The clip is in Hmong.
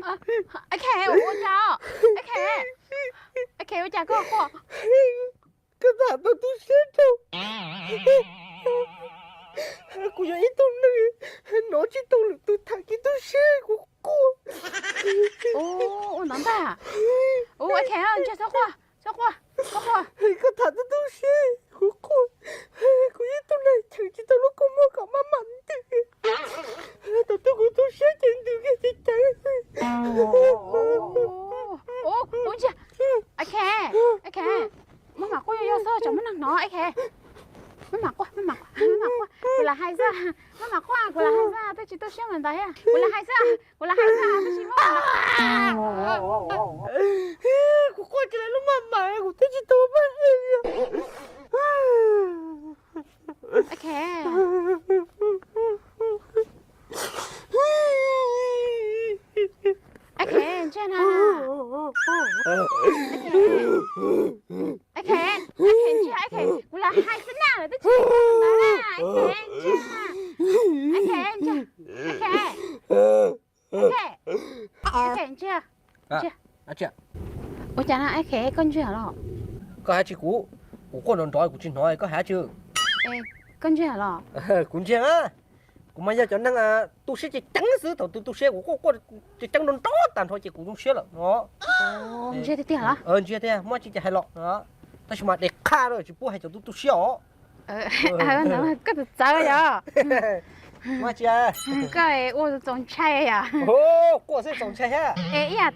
Ab Khe, ua cas? Ab Khe, Ab Khe, ua cas koj quaj? Koj tham tau tu siab rau. Kuv yog ib tug neeg hnov tsis tau lwm tus tham kev tu siab kuv quaj. Ua ntawd ntag. Ab Khe, ntsia txhob quaj, txhob quaj, txhob quaj. Koj tham tau tu siab kuv quaj. Kuv yog ib tug neeg cheem tsis tau lub kua muag kom maj mam ntws. Thaum twg kuv tu siab ces ntws kiag ceev ceev. Ua ntsia, Ab Khe, Ab Khe, maj mam quaj yau yau xwb tsam muaj neeg hnov Ab Khe. Maj mam quaj, maj mam quaj, maj mam quaj, kuv lam hais xwb. Maj mam quaj, kuv lam hais xwb, twb tsis tu siab ntawd thiab. Kuv lam hais xwb, kuv lam hais xwb, twb tsis muaj. Kuv quaj tsis lawv lub maj mam kuv twb tsis tau paj li. Ab Khe, Ab Khe, ntsia na. Ab Khe, Ab Khe, ntsia, Ab Khe, kuv lam hais xwb na, lawv twb tsis ntawd na. Ab Khe, ntsia, Ab Khe, ntsia, Ab Khe, Ab Khe, ntsia, ntsia. Ua cas na Ab Khe, koj ntsia los? Koj hais tsis kuv, kuv quaj nrov nrov kuv tsis hnov koj hais tsi. Koj ntsia los? Kuv ntsia, kuv mas yog cov neeg tu siab ceev ceev xwb, thaum tus tu siab kuv quaj quaj ceev ceev nrov nrov tag nrho ces kuv zoo siab lawm no. Ntsia tiag tiag los? Ntsia tiag, muaj tsi ces hais los. Tab sis mas de qha lawm tsis pub hais cov tu tu siab os. Koj txawv txawv yog. Muaj tsi, koj ua txaus ntshai yom. Quaj xwb txaus ntshai thiab. Es ib yam